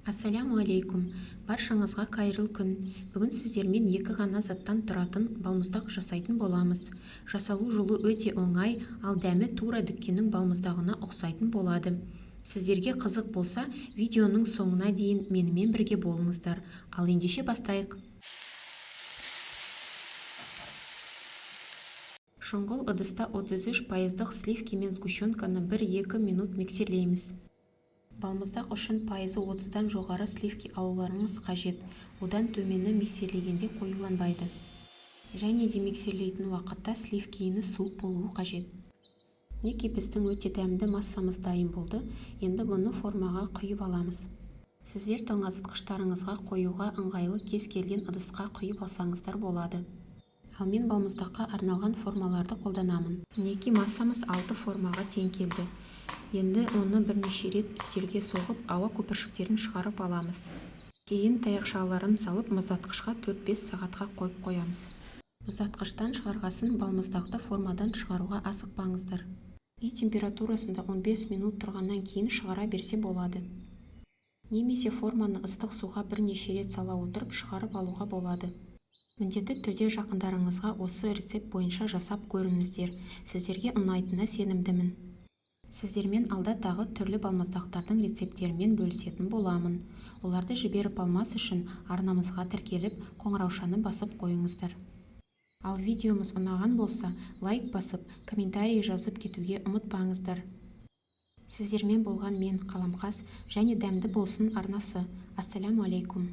Ассаляму алейкум! Баршаңызға қайырлы күн! Бүгін сіздермен екі ғана заттан тұратын балмұздақ жасайтын боламыз. Жасалу жолы өте оңай, ал дәмі тура дүкеннің балмұздағына ұқсайтын болады. Сіздерге қызық болса, видеоның соңына дейін менімен бірге болыңыздар. Ал ендеше бастайық. Шұңғыл ыдыста 33 пайыздық сливки мен сгущенканы 1-2 минут миксерлейміз. Балмұздақ үшін пайызы 30-дан жоғары сливки алуларыңыз қажет. Одан төмені миксерлегенде қоюланбайды. Және де миксерлейтін уақытта сливкиіңіз суық болуы қажет. Мінекей, біздің өте дәмді массамыз дайын болды. Енді бұны формаға құйып аламыз. Сіздер тоңазытқыштарыңызға қоюға ыңғайлы кез келген ыдысқа құйып алсаңыздар болады. Ал мен балмұздаққа арналған формаларды қолданамын. Мінекей, массамыз алты формаға тең келді. Енді оны бірнеше рет үстелге соғып, ауа көпіршіктерін шығарып аламыз. Кейін таяқшаларын салып, мұздатқышқа 4-5 сағатқа қойып қоямыз. Мұздатқыштан шығарғасын балмұздақты формадан шығаруға асықпаңыздар. Үй температурасында 15 минут тұрғаннан кейін шығара берсе болады. Немесе форманы ыстық суға бірнеше рет сала отырып, шығарып алуға болады. Міндетті түрде жақындарыңызға осы рецепт бойынша жасап көріңіздер. Сіздерге ұнайтынына сенімдімін. Сіздермен алда тағы түрлі балмұздақтардың рецепттерімен бөлісетін боламын. Оларды жіберіп алмас үшін арнамызға тіркеліп, қоңыраушаны басып қойыңыздар. Ал видеомыз ұнаған болса, лайк басып, комментарий жазып кетуге ұмытпаңыздар. Сіздермен болған мен, Қаламқас, және «Дәмді болсын» арнасы. Ассаляму алейкум!